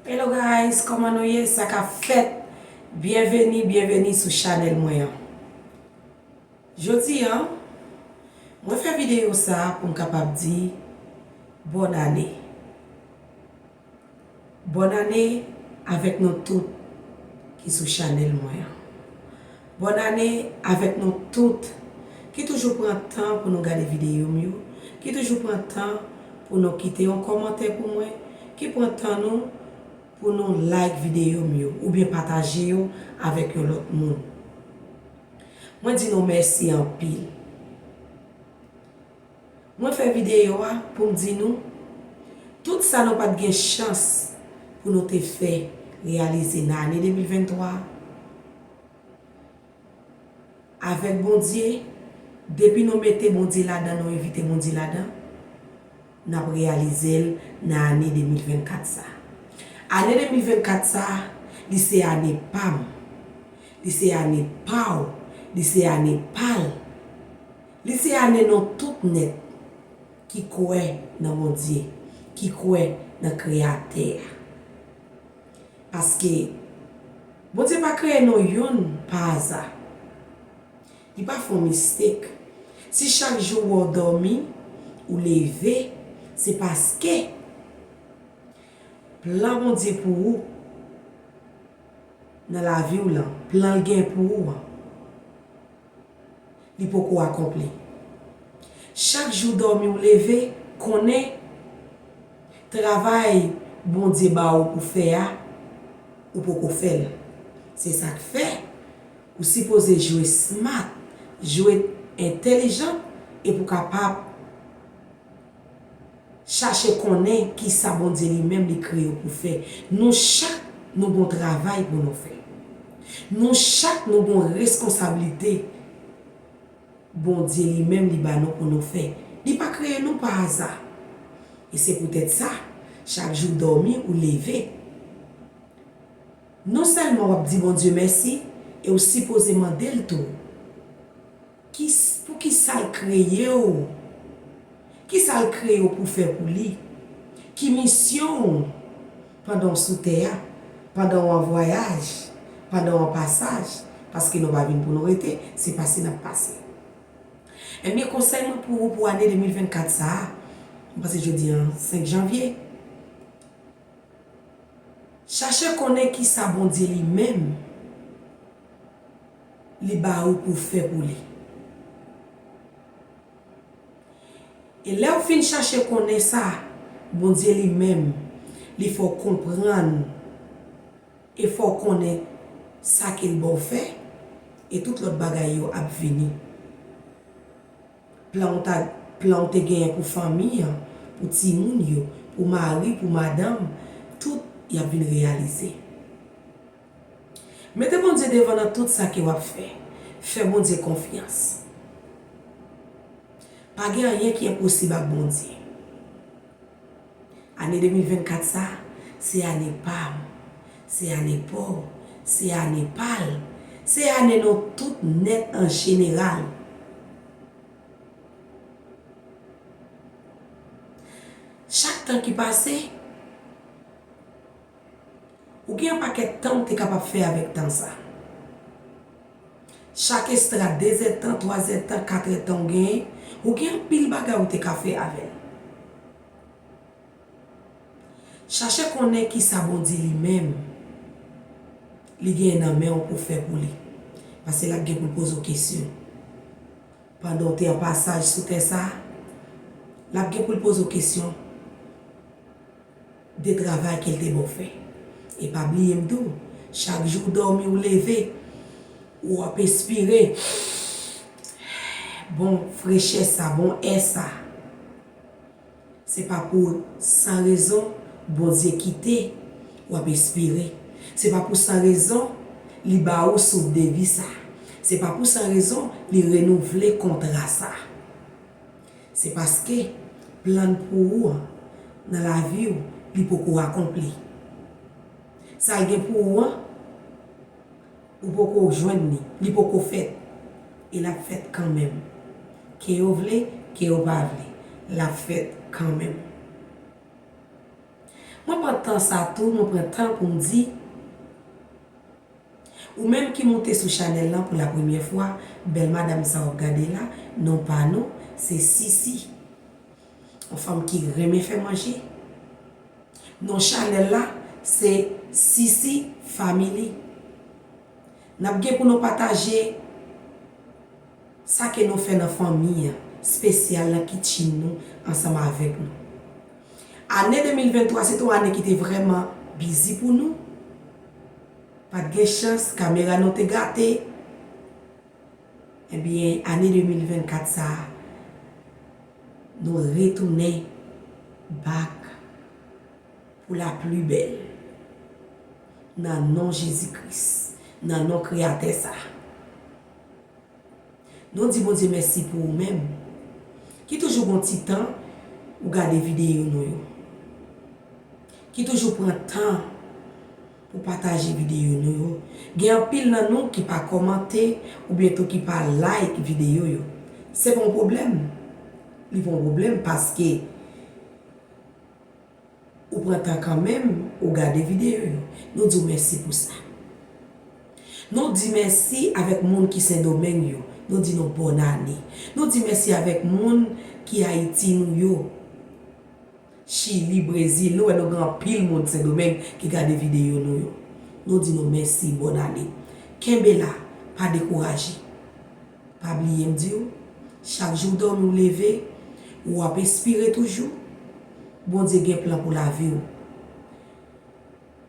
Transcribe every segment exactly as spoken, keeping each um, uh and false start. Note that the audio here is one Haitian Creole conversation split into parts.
Hello guys, kòman nou ye? Sa k ap fèt? Byenveni, byenveni sou chanèl mwen an. Jodi a, mwen fè videyo sa a pou m kapab di bòn ane. Bòn ane avèk nou tout ki sou chanèl mwen an. Bòn ane avèk nou tout ki toujou pran tan pou nou gade videyo m yo, ki toujou pran tan pou nou kite yon kòmantè pou mwen, ki pran tan nou pou nou like videyo m yo oubyen pataje yo avèk yon lòt moun. Mwen di nou mèsi anpil. Mwen fè videyo a pou m di nou tout sa nou pa t gen chans pou nou te fè reyalize nan ane de mil venntwa a. Avèk Bondye, depi nou mete Bondye ladan, nou envite Bondye ladan, n ap reyalize l nan ane de mil vennkat sa. Ane de mil vennkat sa, li se ane pa m. Li se ane pa w. Li se ane pa l. Li se ane nou tout nèt ki kwè nan Bondye, ki kwè nan Kreyatè a. Paske Bondye pa kreye nou youn pa aza. Li pa fè yon mistake. Si chak jou ou wè w dòmi, ou leve, se paske plan Bondye pou ou nan lavi w lan, plan l gen pou ou an, li poko akonpli. Chak jou w dòmi, ou leve, konnen travay Bondye ba ou pou fè a, ou poko fè l. Se sa k fè ou sipoze jwe smart, jwe entèlijan, e pou kapab chache konnen kisa Bondye li menm li kreye w pou fè. Nou chak nou gon travay pou nou fè. Nou chak nou gon reskonsablite Bondye li menm li ba nou pou nou fè. Li pa kreye nou pa aza. E se poutèt sa, chak jou w dòmi, ou leve. Non sèlman w ap di Bondye mèsi, e ou sipoze mande l tou. Ki, poukisa l kreye w? Kisa l kreye w pou fè pou li? Ki misyon w pandan w sou tè a? Pandan w an vwayaj? Pandan w an pasaj? Paske nou pa vin pou nou rete, se pase n ap pase. Ebyen, konsèy mwen pou ou pou ane de mil vennkat sa a, m panse jodi a senk janvye, chache konnen kisa Bondye li menm li ba ou pou fè pou li. E lè w fin chache konnen sa, Bondye li menm, li fè w konprann e fè w konnen sa ke l ba w fè, e tout lòt bagay yo ap vini. Plan w ta, plan w te genyen pou fanmi an, pou timoun yo, pou mari, pou madanm, tout y ap vin reyalize. Mete Bondye devan nan tout sa ke w ap fè. Fè Bondye konfyans. Pa gen anyen ki enposib ak Bondye. Ane de mil vennkat sa, se ane pa m, se ane pa w, se ane pa l, se ane nou tout nèt an jeneral. Chak tan ki pase, ou gen yon pakèt tan ou te kapab fè avèk tan sa. Chak estra dezèdtan, twazèdtan, katrèdtan ou genyen, ou gen anpil bagay ou te ka fè avè l. Chache konnen kisa Bondye li menm, li genyen nan men w pou fè pou li. Paske l ap gen pou l poze w kesyon. Pandan w te an pasaj sou tè sa a, l ap gen pou l poze w kesyon de travay ke l te ba w fè. E pa bliye m di w, chak jou w dòmi, w leve, w ap espire bon frechè sa, bon è sa. Se pa pou san rezon Bondye kite w ap espire. Se pa pou san rezon li ba ou souf de vi sa. Se pa pou san rezon li renouvle kontra sa. Se paske plan l pou ou an nan lavi w, li poko akonpli. Sa l gen pou ou an, ou poko jwenn li, li poko fèt. E l ap fèt kanmenm. Ke yo vle, ke yo pa vle, l ap fèt kanmenm. Mwen pran tan sa tou, mwen pran tan pou m di, ou menm ki moute sou chanèl lan pou la premyè fwa, bèl madanm sa w ap gade la, non pa nou, se Sisi. Yon fanm ki renmen fè manje. Non chanèl la, se Sisi Family. N ap gen pou nou pataje sa ke nou fè nan fanmi an, espesyal nan kitchen nou, ansanm avèk nou. Ane de mil vennntwa se te yon ane ki te vrèman bizi pou nou. Pa t gen chans, kamera nou te gate. Ebyen, ane de mil vennkat sa a, nou retounen back pour la plus belle. Nan non Jezi Kris, nan non Kreyatè sa. Nou di Bondye mèsi pou ou menm ki toujou gon ti tan ou gade videyo nou yo. Ki toujou pran tan pou pataje videyo nou yo. Gen anpil nan nou ki pa kòmante oubyen tou ki pa like videyo yo. Se pa yon pwoblèm. Li pa yon pwoblèm paske ou pran tan kanmenm, ou gade videyo yo. Nou di w mèsi pou sa. Nou di mèsi avèk moun ki Sendomeng yo. Nou di nou bòn ane. Nou di mèsi avèk moun ki Ayiti nou yo. Chili, Brezil, nou wè nou gen anpil moun Sendomeng ki gade videyo nou yo. Nou di nou mèsi, bòn ane. Kenbe la, pa dekouraje. Pa bliye m di w, chak jou w dòmi w leve, w ap espire toujou. Bondye gen plan pou lavi w.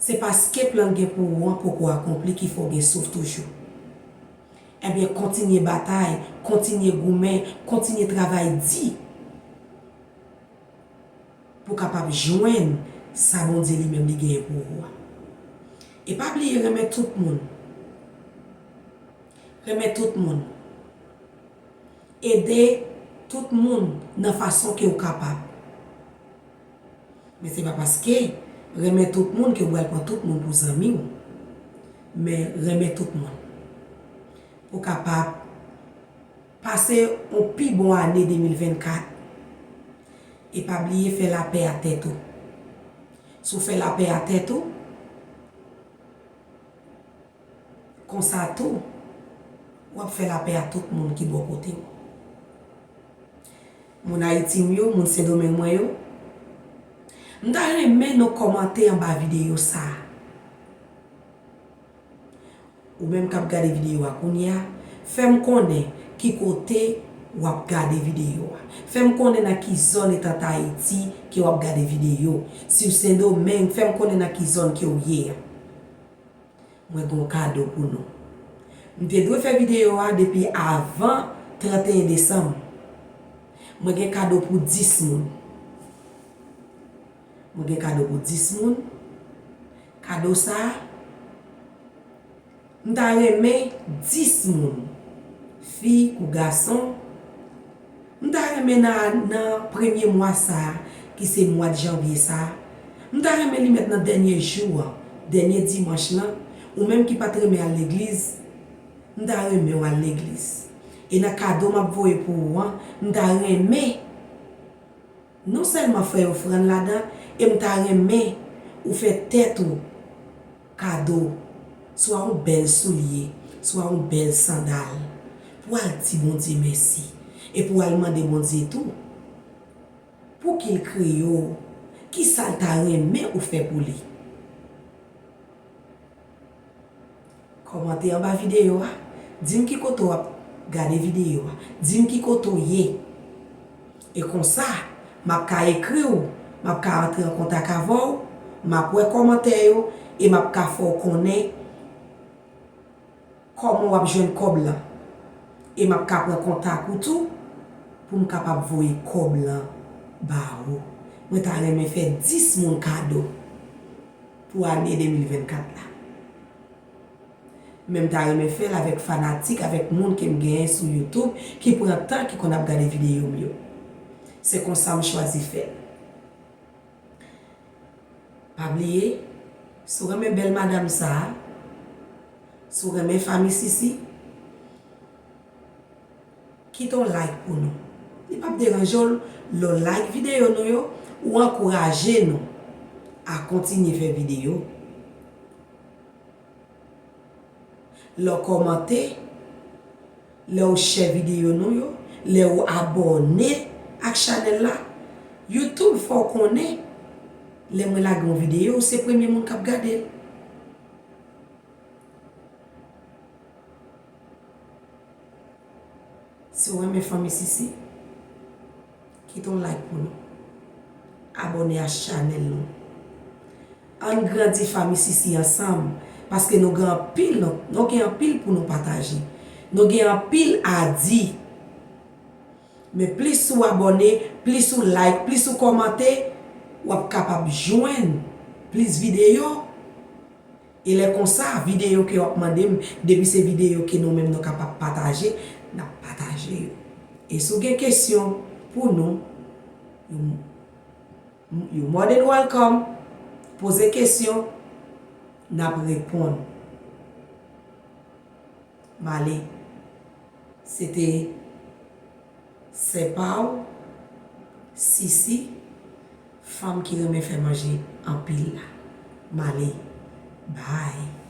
Se paske plan l gen pou ou an poko akonpli ki fè w gen souf toujou. Ebyen, kontinye batay, kontinye goumen, kontinye travay di pou w kapab jwenn sa Bondye li menm li genyen pou ou a. E pa bliye renmen tout moun. Renmen tout moun. Ede tout moun nan fason ke w kapab. Men se pa paske renmen tout moun ke w pral pran tout moun pou zanmi w. Men renmen tout moun. Pou w kapab pase yon pi bon ane de mil vennkat. E pa bliye fè lapè a tèt ou. Si w fè lapè a tèt ou, konsa tou, w ap fè lapè a tout moun ki bò kote w. Moun Ayiti m yo, moun Sendomeng mwen yo, m ta renmen nou kòmante anba videyo sa a. Ou menm k ap gade videyo a kounye a, fè m konnen ki kote w ap gade videyo a. Fè m konnen nan ki zòn etan Ayiti ke w ap gade videyo. Si w Sendomeng, fè m konnen nan ki zòn ke w ye a. Mwen gen yon kado pou nou. M te dwe fè videyo a depi avan trannteyen desanm. Mwen gen kado pou dis moun. Mwen gen kado pou dis moun. Kado sa a, m ta renmen dis moun, fi kou gason, m ta renmen nan, nan premye mwa sa a, ki se mwa janvye sa a, m ta renmen li mèt nan dènye jou an, dènye dimanch lan, ou menm ki pa t renmen al legliz, m ta renmen w al legliz. E nan kado m ap voye pou ou an, m ta renmen non sèlman fè ofrann ladan, e m ta renmen ou fè tèt ou kado, swa yon bèl soulye, swa yon bèl sandal, pou w al di Bondye mèsi, e pou w al mande Bondye tou, pou ki l kreye w, kisa l ta renmen ou fè pou li. Kòmante anba videyo a, di m ki kote w ap gade videyo a, di m ki kote w ye. E konsa, m ap ka ekri w, m ap ka antre an kontak avè w, m ap wè kòmantè yo, e m ap ka fè w konnen kòman w ap jwenn kòb lan. E m ap ka pran kontak ou tou, pou m kapab voye kòb lan ba ou. Mwen ta renmen fè dis moun kado pou ane de mil vennkat la. Men m ta renmen fè l avèk fanatik, avèk moun ke m genyen sou YouTube, ki pran tan, ki konn ap gade videyo m yo. Se konsa m chwazi fè l. Pa bliye, si w renmen bèl madanm sa a, si w renmen fanmi Sisi, kite yon like pou nou. Li p ap deranje w lè w like videyo nou yo, ou ankouraje nou. A kontinye fè videyo. Lè w kòmante, lè w share videyo nou yo, lè w abòne ak chanèl la, YouTube fè w konnen lè mwen lage yon videyo, ou se premye moun k ap gade l. Si w renmen Fanmi Sisi, kite yon like pou nou. Abòne a chanèl nou. Ann grandi Fanmi Sisi ansanm, paske nou gen anpil, nou, nou gen anpil pou nou pataje. Nou gen anpil a di. Men plis ou abòne, plis ou like, plis ou kòmante, w ap kapab jwenn plis videyo. E lè konsa, videyo ke w ap mande m, depi se videyo ke nou menm nou kapab pataje, n ap pataje yo. E si w gen kesyon pou nou, you, you more than welcome. Poze kesyon, n ap reponn. M ale. Se te sè pa w, Sisi, fanm ki renmen fè manje anpil la. M ale. Bye.